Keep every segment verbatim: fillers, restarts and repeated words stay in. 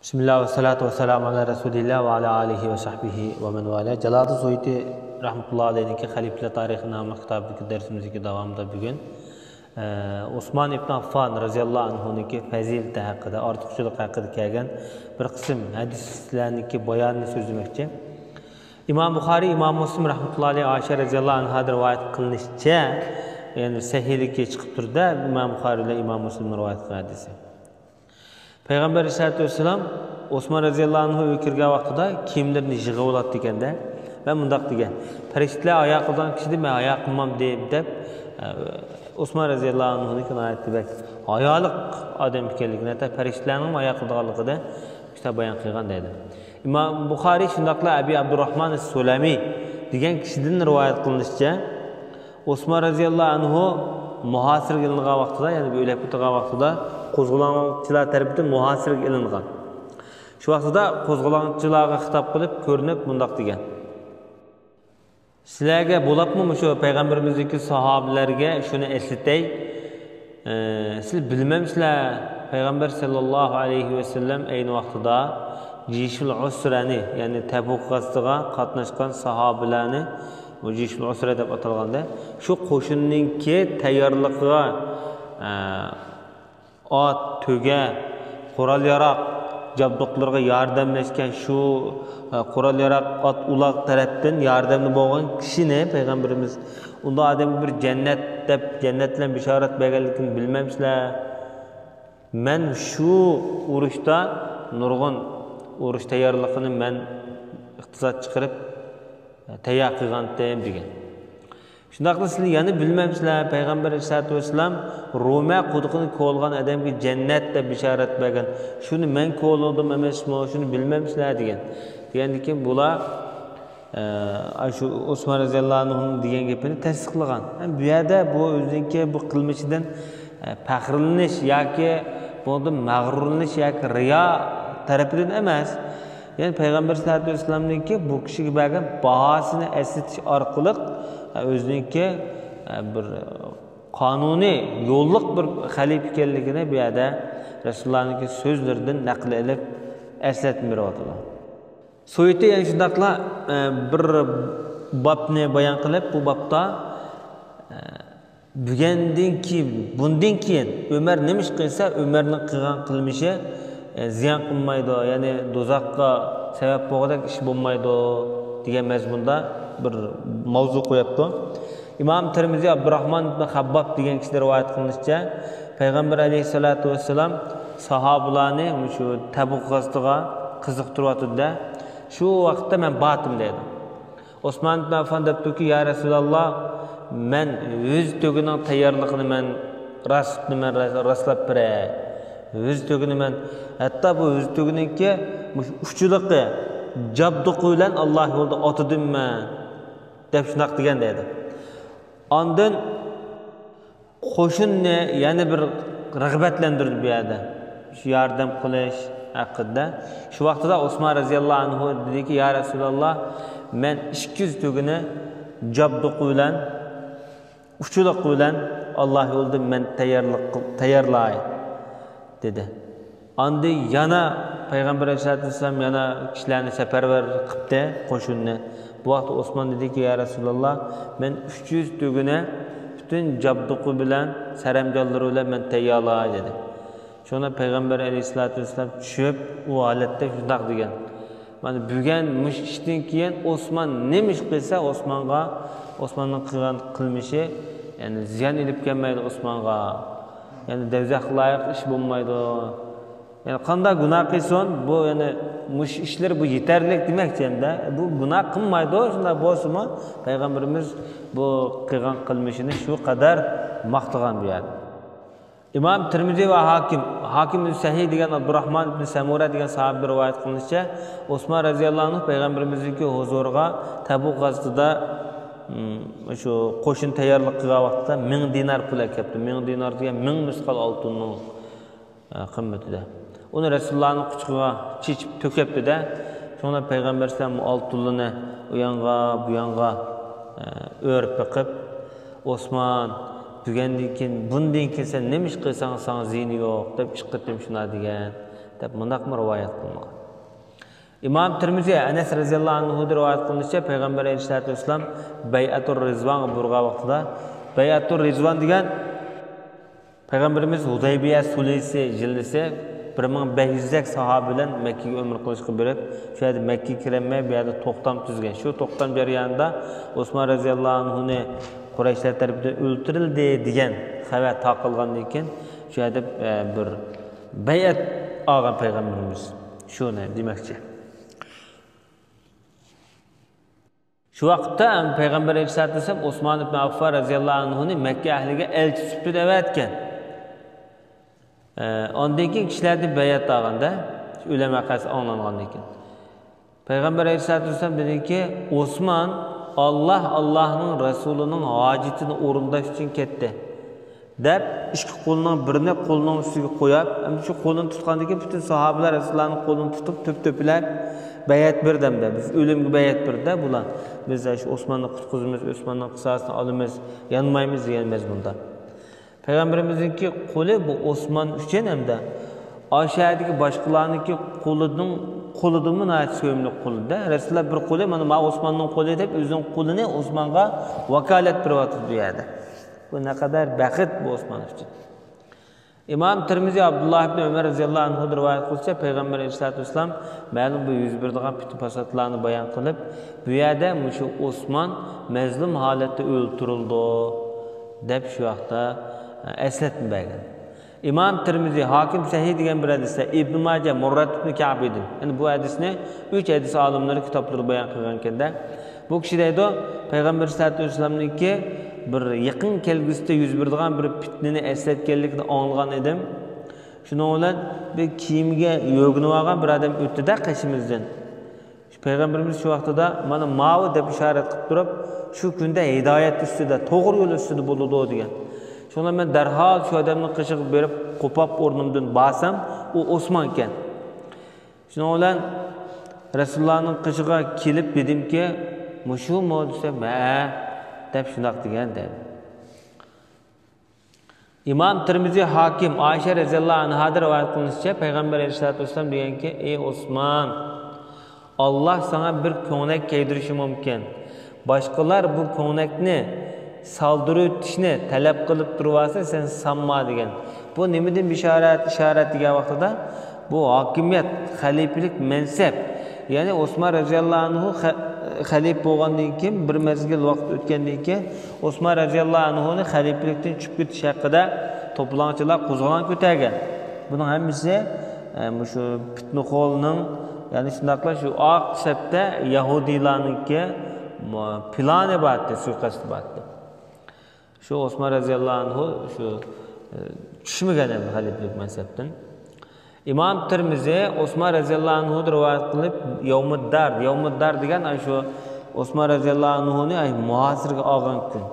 بىسمىللا ۋەسسالاتۇ ۋەسسالامۇ ئالا رەسۇلىللا ۋە ئالا ئالىھى ۋە سەھبىھى ۋە مەن ۋالا. جالالىدىن سۇيۇتى رەھمەتۇللا ئەلەيھنىڭكى خەلىپىلەر تارىخى ناملىق كىتابىدىكى دەرسىمىزدىكى داۋامىدا بۈگۈن، ئە، ئوسمان ئىبن ئاففان رەزىياللاھۇ ئەنھۇنىڭكى پەزىلىتى ھەققىدە، ئارتۇقچىلىقى ھەققىدە كەلگەن بىر قىسىم ھەدىسلەرنىڭكى بايانىنى سۆزلىمەكچى. ئىمام بۇخارىي، ئىمام مۇسلىم رەھمەتۇللا ئەلەيھى ئائىشە رەزىياللاھۇ ئەنھادىن رىۋايەت قىلىنىشىچە، يەنى سەھىھلىكى چىقىپ تۇرىدۇ، ئىمام بۇخارىي بىلەن ئىمام مۇسلىمنىڭ رىۋايەت قىلغان ھەدىسى. پەيغەمبەر ئەلەيھىسسالاتۇ ۋەسسالام ئوسمان رەزىياللاھۇ ئەنھۇ ئۆيگە كىرگەن ۋاقتىدا كىيىملىرىنى يىغىۋالاتتىكەندە، مەن مۇنداق دېگەن، پەرىشتىلەر ھايا قىلىدىغان كىشىدىن مەن ھايا قىلمامدىم دەپ، ئە، ئوسمان رەزىياللاھۇ ئەنھۇنىڭكى ناھايىتى بەك ھايالىق ئادەم ئىكەنلىكىنى، ھەتتا پەرىشتىلەرنىڭمۇ ھايا قىلىدىغانلىقىنى شۇنداق بايان قىلغان دەيدۇ. ئىمام بۇخارىي شۇنداقلا ئەبى ئابدۇراھمان سۇلەمى دېگەن كىشىدىن رىۋايەت قىلىنىشىچە، ئوسمان رەزىياللاھۇ ئەنھۇ مۇھاسىرىگە ئېلىنغان ۋاقتىدا، يەنى بۆلەپ كېتىلگەن ۋاقتىدا قوزغىلاڭچىلار تەرىپىدىن مۇھاسىرىگە ئېلىنغان. شۇ ۋاقتىدا قوزغىلاڭچىلارغا خىتاب قىلىپ كۆرۈنۈپ مۇنداق دېگەن، سىلەرگە بولۇپمۇ مۇشۇ پەيغەمبىرىمىزدىكى ساھابىلەرگە شۇنى ئەسلىتەي. ئە، سىلەر بىلمەمسىلەر، پەيغەمبەر سەللەللاھۇ ئەلەيھى ۋەسەللەم ئەينى ۋاقتىدا جىشۇل ئۇسرەنى، يەنى تەبۇك غەزىتىغا قاتناشقان ساھابىلەرنى، بۇ جىشۇل ئۇسرە دەپ ئاتالغاندا، شۇ قوشۇننىڭكى تەييارلىقىغا، ئە، ئات، تۆگە، قورال-ياراغ جابدۇقلىرىغا ياردەملەشكەن شۇ، ئە، قورال-ياراغ، ئات-ئۇلاغ تەرەپتىن ياردەمدە بولغان كىشىنى پەيغەمبىرىمىز ئۇنداق ئادەمگە بىر جەننەت دەپ، جەننەت بىلەن بېشارەت بەرگەنلىكىنى بىلمەمسىلەر؟ مەن شۇ ئۇرۇشتا نۇرغۇن ئۇرۇش تەييارلىقىنى مەن ئىقتىساد چىقىرىپ، تەييار قىلغانتىم دېگەن. شۇنداقلا سىلەر يەنە بىلمەمسىلەر، پەيغەمبەر ئەلەيھىسسالاتۇ ۋەسسالام رومە قۇدۇقىنى كولىغان ئادەمگە جەننەت دەپ بېشارەت بەرگەن. شۇنى مەن كولىدىم ئەمەسمۇ، شۇنى بىلمەمسىلەر دېگەن. دېگەندىن كېيىن بۇلار، ئە، شۇ ئوسمان رەزىياللاھۇ ئەنھۇنىڭ دېگەن گېپىنى تەستىقلىغان. ھەم بۇ يەردە بۇ ئۆزىنىڭكى بۇ قىلمىشىدىن، ئە، پەخىرلىنىش ياكى بۇنىڭدىن مەغرۇرلىنىش ياكى رىيا تەرىپىدىن ئەمەس. يەنى پەيغەمبەر سەللەللاھۇ ئەلەيھى ۋەسەللەمنىڭكى بۇ كىشىگە بەرگەن باھاسىنى ئەسلىتىش ئارقىلىق، ئۆزىنىڭكى، بىر قانۇنىي يوللۇق بىر خەلىپە ئىكەنلىكىنى بۇ يەردە رەسۇلۇللانىڭكى سۆزلىرىدىن نەقىل ئېلىپ ئەسلەتمە بېرىۋاتىدۇ. سۇيۇتى يەنە شۇنداقلا، بىر بابنى بايان قىلىپ، بۇ بابتا، بۈگۈندىن كېيىن، بۇندىن كېيىن ئۆمەر نېمە ئىش قىلسا، ئۆمەرنىڭ قىلغان قىلمىشى، ئە، زىيان قىلمايدۇ، يەنى دوزاخقا سەۋەب بولغۇدەك ئىش بولمايدۇ، دېگەن مەزمۇندا بىر ماۋزۇ قويۇپتۇ. ئىمام تىرمىزى ئابدۇراھمان ئىبن خەبباب دېگەن كىشىدىن رىۋايەت قىلىنىشىچە، پەيغەمبەر ئەلەيھىسسالاتۇ ۋەسسالام ساھابىلارنى مۇشۇ تەبۇك غازىتىغا قىزىقتۇرۇۋاتىدۇ-دە، شۇ ۋاقىتتا مەن بارتىم دەيدۇ. ئوسمان ئىبن ئەففان دەپتۇكى، يا رەسۇلاللا، مەن ھۆز تۆگىنىڭ تەييارلىقىنى مەن راست، مەن راس-، راسلاپ بېرەي. ھۆز تۆگىنى مەن، ھەتتا بۇ ھۆز تۆگىنىڭكى مۇشۇ ئۇچىلىقى، جابدۇقى بىلەن ئاللا يولىدا ئاتىدىم مەن، دەپ شۇنداق دېگەن دەيدۇ. ئاندىن قوشۇننى يەنە بىر رىغبەتلەندۈردى بۇ يەردە. شۇ ياردەم قىلىش ھەققىدە. شۇ ۋاقتىدا ئوسمان رەزىياللاھۇ ئەنھۇ دېدىكى، يا رەسۇلاللا، مەن ئىككى يۈز تۆگىنى جابدۇقى بىلەن، ئۇچىلىقى بىلەن ئاللا يولىدا مەن تەييارلىق قىل-، تەييارلاي، دېدى. ئاندىن يەنە پەيغەمبەر ئەلەيھىسسالاتۇ ۋەسسالام يەنە كىشىلەرنى سەپەرۋەر قىپتى، قوشۇننى. بۇ ۋاقىتتا ئوسمان دېدىكى، يا رەسۇلاللا، مەن ئۈچ يۈز تۆگىنى پۈتۈن جابدۇقى بىلەن، سەرەمجانلىرى بىلەن مەن تەييارلاي، دېدى. شۇڭا پەيغەمبەر ئەلەيھىسسالاتۇ ۋەسسالام چۈشۈپ، ئۇ ھالەتتە شۇنداق دېگەن. مانا بۈگۈن مۇشۇ ئىشتىن كېيىن ئوسمان نېمە ئىش قىلسا، ئوسمانغا، ئوسماننىڭ قىلغان قىلمىشى، يەنى زىيان ئېلىپ كەلمەيدۇ ئوسمانغا. يەنى دەۋزەخكە لايىق ئىش بولمايدۇ. يەنى قانداق گۇناھ قىلسۇن، بۇ يەنى مۇشۇ ئىشلىرى بۇ يېتەرلىك دېمەكچى ئەمدى. بۇ گۇناھ قىلمايدۇ، شۇنداق بولسىمۇ، پەيغەمبىرىمىز بۇ قىلغان قىلمىشىنى شۇ قەدەر ماختىغان بۇ يەردە. ئىمام تىرمىزى ۋە ھاكىم، ھاكىم ئىبن سەھىھ دېگەن ئابدۇراھمان ئىبن سەمۇرە دېگەن ساھابىدىن رىۋايەت قىلىنىشىچە، ئوسمان رەزىياللاھۇ ئەنھۇ پەيغەمبىرىمىزنىڭكى ھۇزۇرىغا تەبۇك غازىتىدا، م، شۇ قوشۇن تەييارلىق قىلغان ۋاقىتتا مىڭ دىنار پۇل ئەكەپتۇ. مىڭ دىنار دېگەن مىڭ مىسقال ئالتۇننىڭ، ئە، قىممىتىدە. ئۇنى رەسۇلۇللانىڭ قۇچىقىغا چېچىپ تۆكەپتۇ-دە. شۇڭا پەيغەمبەر ئەلەيھىسسالام ئالتۇنلىنى ئۇ يانغا، بۇ يانغا، ئە، ئۆرۈپ بېقىپ، ئوسمان، بۈگۈندىن كېيىن، بۇندىن كېيىن سەن نېمە ئىش قىلساڭ، ساڭا زىيىنى يوق، دەپ ئىككى قېتىم شۇنداق دېگەن. دەپ مۇنداقمۇ رىۋايەت قىلىنغان. ئىمام تىرمىزى ئەنەس رەزىياللاھۇ ئەنھۇدىن رىۋايەت قىلىنىشىچە، پەيغەمبەر ئەلەيھىسسالاتۇ ۋەسسالام بەيئەتۇر رىزۋانغا بۇيرۇغان ۋاقتىدا، بەيئەتۇر رىزۋان دېگەن پەيغەمبىرىمىز ھۇدەيبىيە سۇلھىسى يىللىسى بىر مىڭ بەش يۈزدەك ساھابە بىلەن مەككىگە ئۆمرە قىلىشقا بېرىپ، شۇ يەردە مەككىگە كىرەلمەي، بۇ يەردە توختام تۈزگەن. شۇ توختام جەريانىدا ئوسمان رەزىياللاھۇ ئەنھۇنى قۇرەيشلەر تەرىپىدىن ئۆلتۈرۈلدى دېگەن خەۋەر تارقالغاندىن كېيىن، شۇ يەردە، ئە، بىر بەيئەت ئالغان پەيغەمبىرىمىز. شۇنى دېمەكچى. شۇ ۋاقىتتا ھەم پەيغەمبەر ئەلەيھىسسالاتۇ ۋەسسالام ئوسمان ئىبن ئەففان رەزىياللاھۇ ئەنھۇنى مەككە ئەھلىگە ئەلچى سۈپىتىدە ئەۋەتكەن. ئە، ئاندىن كېيىن كىشىلەردىن بەيئەت ئالغاندا، ئۆلۈم ۋەقەسى ئاڭلانغاندىن كېيىن، پەيغەمبەر ئەلەيھىسسالاتۇ ۋەسسالام دېدىكى، «ئوسمان ئاللاھ، ئاللاھنىڭ رەسۇلىنىڭ ھاجىتىنى ئورۇنداش ئۈچۈن كەتتى» دەپ، ئىككى قولىنىڭ بىرىنى قولىنىڭ ئۈستىگە قويۇپ، ئەمدى شۇ قولىنى تۇتقاندىن كېيىن، پۈتۈن ساھابىلەر رەسۇلۇللانىڭ قولىنى تۇتۇپ، تۆپ-تۆپىلەپ بەيئەت بەردى ئەمدى. «بىز ئۆلۈمگە بەيئەت بەردى بۇلار. بىز شۇ ئوسماننى قۇتقۇزىمىز، ئوسماننىڭ قىساسىنى ئالىمىز، يانمايمىز» دېگەن مەزمۇندا. پەيغەمبىرىمىزنىڭكى قولى بۇ ئوسمان ئۈچۈن ھەمدە ئاشۇ يەردىكى باشقىلارنىڭكى قولىنىڭ، قولىدىنمۇ ناھايىتى سۆيۈملۈك قولىدە. رەسۇلۇللا بىر قولى مانا، مانا ئوسماننىڭ قولى دەپ، ئۆزىنىڭ قولىنى ئوسمانغا ۋاكالەت بېرىۋاتىدۇ بۇ يەردە. بۇ نەقەدەر بەخت بۇ ئوسمان ئۈچۈن. ئىمام تىرمىزى ئابدۇللا ئىبن ئۆمەر رەزىياللاھۇ ئەنھۇدىن رىۋايەت قىلىشىچە، پەيغەمبەر ئەلەيھىسسالاتۇ ۋەسسالام مەلۇم بىر يۈز بېرىدىغان پىتنە-پاساتلارنى بايان قىلىپ، بۇ يەردە مۇشۇ ئوسمان مەزلۇم ھالەتتە ئۆلتۈرۈلىدۇ، دەپ شۇ ھەقتە ئەسلەتمە بەرگەن. ئىمام تىرمىزى، ھاكىم سەھىھ دېگەن بىر ھەدىستە، ئىبن ماجە، مۇررەت ئىبن كەئب ئىدى. يەنى بۇ ھەدىسنى ئۈچ ھەدىس ئالىملىرى كىتابلىرىدا بايان قىلغانىكەن-دە. بۇ كىشى دەيدۇ، پەيغەمبەر سەللەللاھۇ ئەلەيھى ۋەسەللەمنىڭكى بىر يېقىن كەلگۈسىدە يۈز بېرىدىغان بىر پىتنىنى ئەسلەتكەنلىكىنى ئاڭلىغان ئىدىم. شۇنىڭ بىلەن بىر كىيىمىگە يۆگىنىۋالغان بىر ئادەم ئۆتتى-دە قېشىمىزدىن. شۇ پەيغەمبىرىمىز شۇ ۋاقتىدا مانا ماۋۇ دەپ ئىشارەت قىلىپ تۇرۇپ، شۇ كۈندە ھىدايەت ئۈستىدە، توغرا يول ئۈستىدە بولىدۇ دېگەن. شۇڭا مەن دەرھال شۇ ئادەمنىڭ قېشىغا بېرىپ قوپاپ ئورنۇمدىن بارسام، ئۇ ئوسمان ئىكەن. شۇنىڭ بىلەن رەسۇلۇللانىڭ قېشىغا كېلىپ دېدىمكى، مۇشۇمۇ دېسەم، ھە دەپ شۇنداق دېگەن دەيدۇ. ئىمام تىرمىزى، ھاكىم، ئائىشە رەزىياللاھۇ ئەنھادىن رىۋايەت قىلىنىشىچە، پەيغەمبەر ئەلەيھىسسالاتۇ ۋەسسالام دېگەنكى، ئەي ئوسمان، ئاللاھ ساڭا بىر كۆڭلەك كىيدۈرۈشى مۇمكىن. باشقىلار بۇ كۆڭلەكنى سالدۇرۇۋېتىشنى تەلەپ قىلىپ تۇرۇۋالسا، سەن سالما دېگەن. بۇ نېمىدىن بېشارەت، ئىشارەت دېگەن ۋاقتىدا، بۇ ھاكىمىيەت، خەلىپىلىك مەنسەپ. يەنى ئوسمان رەزىياللاھۇ ئەنھۇ خە-، خەلىپە بولغاندىن كېيىن، بىر مەزگىل ۋاقىت ئۆتكەندىن كېيىن، ئوسمان رەزىياللاھۇ ئەنھۇنى خەلىپىلىكتىن چۈشۈپ كېتىش ھەققىدە توپىلاڭچىلار قوزغىلاڭ كۆتەرگەن. بۇنىڭ ھەممىسى، ئە، مۇشۇ پىتنىخورنىڭ، يەنى شۇنداقلا شۇ ئاق سەپتە يەھۇدىيلارنىڭكى، مۇ-، پىلانى بارتى، سۇيىقەستى بارتى. شۇ ئوسمان رەزىياللاھۇ ئەنھۇ شۇ، ئە، چۈشمىگەن ئەمدى خەلىپىلىك مەنسەپتىن. ئىمام تىرمىزى ئوسمان رەزىياللاھۇ ئەنھۇدىن رىۋايەت قىلىپ، يەۋمۇددار، يەۋمۇددار دېگەن ئاشۇ ئوسمان رەزىياللاھۇ ئەنھۇنى، ئاي، مۇھاسىرىگە ئالغان كۈن.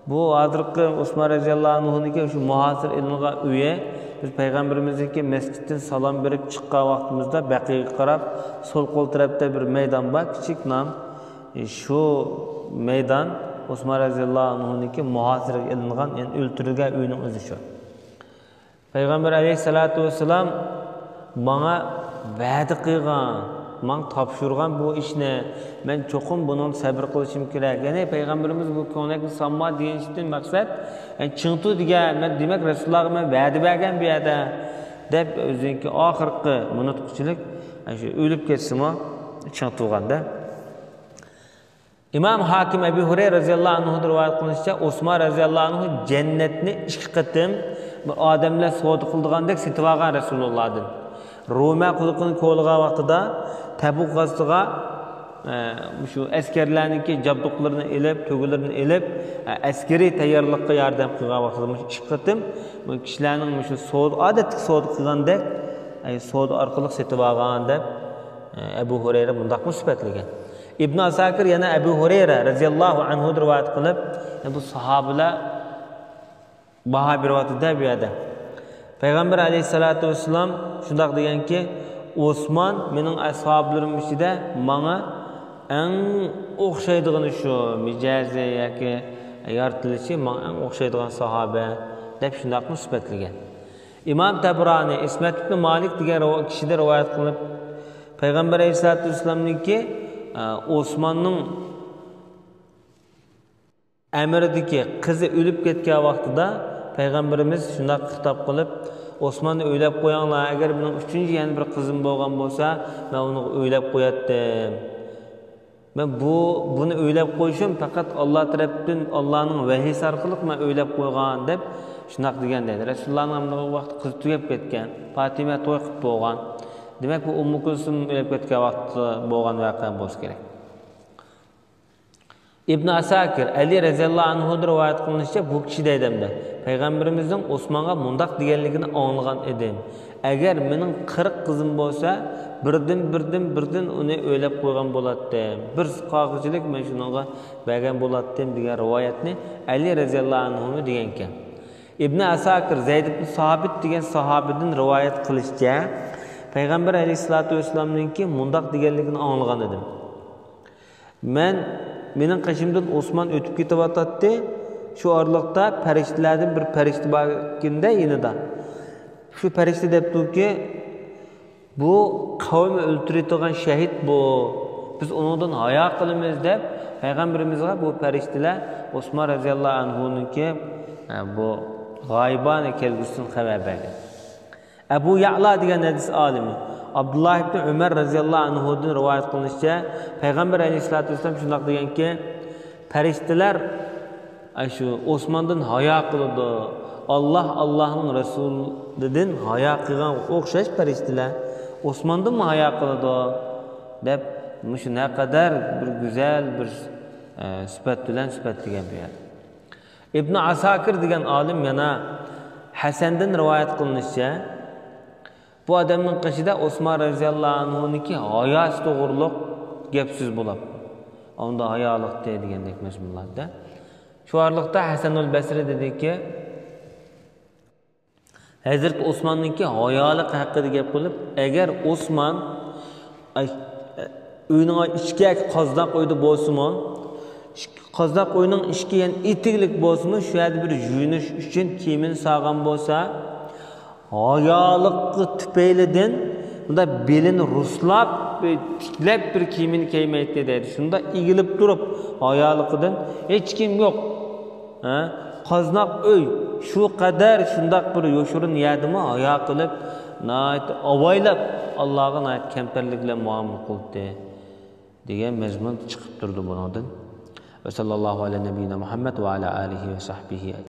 بۇ ھازىرقى ئوسمان رەزىياللاھۇ ئەنھۇنىڭكى شۇ مۇھاسىر ئېلىنغان ئۆيى، بىز پەيغەمبىرىمىزنىڭكى مەسچىتتىن سالام بېرىپ چىققان ۋاقتىمىزدا بەقىئگە قاراپ سول قول تەرەپتە بىر مەيدان بار، كىچىك نام. شۇ مەيدان ئوسمان رەزىياللاھۇ ئەنھۇنىڭكى مۇھاسىرىگە ئېلىنغان، يەنى ئۆلتۈرۈلگەن ئۆينىڭ ئۆزى شۇ. پەيغەمبەر ئەلەيھىسسالاتۇ ۋەسسالام ماڭا ۋەدە قىلغان، ماڭا تاپشۇرغان بۇ ئىشنى، مەن چوقۇم بۇنىڭغا سەبرى قىلىشىم كېرەك. يەنى پەيغەمبىرىمىز بۇ كۆڭلەكنى سالما دېگەن ئىشتىن مەقسەت، يەنى چىڭتۇ دېگەن، مەن، دېمەك، رەسۇلۇللاغا مەن ۋەدە بەرگەن بۇ يەردە، دەپ ئۆزىنىڭكى ئاخىرقى مىنۇتقىچىلىك، شۇ ئۆلۈپ كەتسىمۇ چىڭتۇغاندا. ئىمام ھاكىم ئەبۇ ھۇرەيرە رەزىياللاھۇ ئەنھۇدىن رىۋايەت قىلىنىشىچە، ئوسمان رەزىياللاھۇ ئەنھۇ جەننەتنى ئىككى قېتىم بىر ئادەملەر سودا قىلىدىغاندەك سېتىۋالغان رەسۇلۇللادىن. رومە قۇدۇقىنى كولىغان ۋاقتىدا تەبۇك غازىتىغا، ئە، مۇشۇ ئەسكەرلەرنىڭكى جابدۇقلىرىنى ئېلىپ، تۆگىلىرىنى ئېلىپ، ئە، ئەسكىرىي تەييارلىققا ياردەم قىلغان ۋاقتىدا مۇشۇ ئىككى قېتىم بۇ كىشىلەرنىڭ مۇشۇ سودا، ئادەتتىكى سودا قىلغاندەك، ئە، سودا ئارقىلىق سېتىۋالغان دەپ، ئە، ئەبۇ ھۇرەيرە مۇنداقمۇ سۈپەتلىگەن. ئىبن ئاساكىر يەنە ئەبۇ ھۇرەيرە رەزىياللاھۇ ئەنھۇدىن رىۋايەت قىلىپ، يەنى بۇ ساھابىلەر باھا بېرىۋاتىدۇ-دە بۇ يەردە. پەيغەمبەر ئەلەيھىسسالاتۇ ۋەسسالام شۇنداق دېگەنكى، ئوسمان مېنىڭ ئەسھابلىرىم ئىچىدە ماڭا ئەڭ ئوخشايدىغىنى شۇ، مىجەزى ياكى يارىتىلىشى ماڭا ئەڭ ئوخشايدىغان ساھابە، دەپ شۇنداقمۇ سۈپەتلىگەن. ئىمام تەبرانى ئىسمەت ئىبن مالىك دېگەن رىۋا-، كىشىدىن رىۋايەت قىلىپ، پەيغەمبەر ئەلەيھىسسالاتۇ ۋەسسالامنىڭكى، ئە، ئوسماننىڭ ئەمرىدىكى قىزى ئۆلۈپ كەتكەن ۋاقتىدا پەيغەمبىرىمىز شۇنداق خىتاب قىلىپ، «ئوسماننى ئۆيلەپ قويۇڭلار، ئەگەر مېنىڭ ئۈچىنچى يەنە بىر قىزىم بولغان بولسا، مەن ئۇنى ئۆيلەپ قوياتتىم. مەن بۇ، بۇنى ئۆيلەپ قويۇشۇم پەقەت ئاللا تەرەپتىن، ئاللانىڭ ۋەھىيسى ئارقىلىق مەن ئۆيلەپ قويغان» دەپ شۇنداق دېگەن دەيدۇ. رەسۇلۇللانىڭ ھەمدە ئۇ ۋاقىت قىزى تۈگەپ كەتكەن، پاتىمە توي قىلىپ بولغان. دېمەك، بۇ ئۇممۇ كۇلسۇم ئۆلۈپ كەتكەن ۋاقىتتا بولغان ۋەقە بولسا كېرەك. ئىبن ئاساكىر، ئەلى رەزىياللاھۇ ئەنھۇدىن رىۋايەت قىلىنىشىچە، بۇ كىشى دەيدۇ ھەمدە، پەيغەمبىرىمىزنىڭ ئوسمانغا مۇنداق دېگەنلىكىنى ئاڭلىغان ئىدىم، «ئەگەر مېنىڭ قىرىق قىزىم بولسا، بىردىن، بىردىن، بىردىن ئۇنى ئۆيلەپ قويغان بولاتتىم. بىر قاغىچىلىك مەن شۇنىڭغا بەرگەن بولاتتىم» دېگەن رىۋايەتنى ئەلى رەزىياللاھۇ ئەنھۇمۇ دېگەنكەن. ئىبن ئاساكىر، زەيد ئىبن سابىت دېگەن ساھابىدىن رىۋايەت قىلىشىچە، پەيغەمبەر ئەلەيھىسسالاتۇ ۋەسسالامنىڭكى مۇنداق دېگەنلىكىنى ئاڭلىغان ئىدىم. مەن، مېنىڭ قېشىمدىن ئوسمان ئۆتۈپ كېتىۋاتاتتى. شۇ ئارىلىقتا پەرىشتىلەردىن بىر پەرىشتە بار ئىكەندە يېنىدا. شۇ پەرىشتە دەپتۇكى، «بۇ قەۋم ئۆلتۈرۈۋېتىدىغان شەھىت بۇ. بىز ئۇنىڭدىن ھايا قىلىمىز» دەپ، پەيغەمبىرىمىزغا بۇ پەرىشتىلەر ئوسمان رەزىياللاھۇ ئەنھۇنىڭكى، ئە، بۇ غايىبانە كەلگۈسىدىن خەۋەر بەرگەن. ئەبۇ يەئلا دېگەن ھەدىس ئالىمى ئابدۇللا ئىبن ئۆمەر رەزىياللاھۇ ئەنھۇدىن رىۋايەت قىلىنىشىچە، پەيغەمبەر ئەلەيھىسسالاتۇ ۋەسسالام شۇنداق دېگەنكى، پەرىشتىلەر ئاشۇ ئوسماندىن ھايا قىلىدۇ. ئاللا، ئاللانىڭ رەسۇلىدىن ھايا قىلغانغا ئوخشاش پەرىشتىلەر ئوسماندىنمۇ ھايا قىلىدۇ دەپ، مۇشۇ نەقەدەر بىر گۈزەل بىر، ئە، سۈپەت بىلەن سۈپەتلىگەن بۇ يەردە. ئىبن ئاساكىر دېگەن ئالىم يەنە ھەسەندىن رىۋايەت قىلىنىشىچە، بۇ ئادەمنىڭ قېشىدا ئوسمان رەزىياللاھۇ ئەنھۇنىڭكى ھاياسى توغرۇلۇق گەپ سۆز بولۇپ، ئۇندا ھايالىقتى دېگەندەك مەزمۇنلاردا. شۇ ئارىلىقتا ھەسەنۇل بەسرى دېدىكى، ھەزرىتى ئوسماننىڭكى ھايالىقى ھەققىدە گەپ قىلىپ، ئەگەر ئوسمان، ئاي، ئۆينىڭ ئىچكى قازناق ئۆيدە بولسىمۇ، قازناق ئۆينىڭ ئىچكى يەنە ئېتىكلىك بولسىمۇ، شۇ يەردە بىر يۇيۇنۇش ئۈچۈن كىيىمىنى سالغان بولسا، ھايالىقى تۈپەيلىدىن بۇنداق بېلىنى رۇسلاپ، تىكلەپ بىر كىيىمىنى كىيمەيتتى دەيدۇ. شۇنداق ئېگىلىپ تۇرۇپ، ھايالىقىدىن ھېچكىم يوق. ھە؟ قازناق ئۆي، شۇ قەدەر شۇنداق بىر يوشۇرۇن يەردىمۇ ھايا قىلىپ، ناھايىتى ئاۋايلاپ، ئاللاغا ناھايىتى كەمتەرلىك بىلەن مۇئامىلە قىلدى دېگەن مەزمۇن چىقىپ تۇرىدۇ بۇنىڭدىن. ۋە ساللاللاھۇ ئەلە نەبىييىنا مۇھەممەد ۋە ئەلە ئالىھى ۋە سەھبىھى.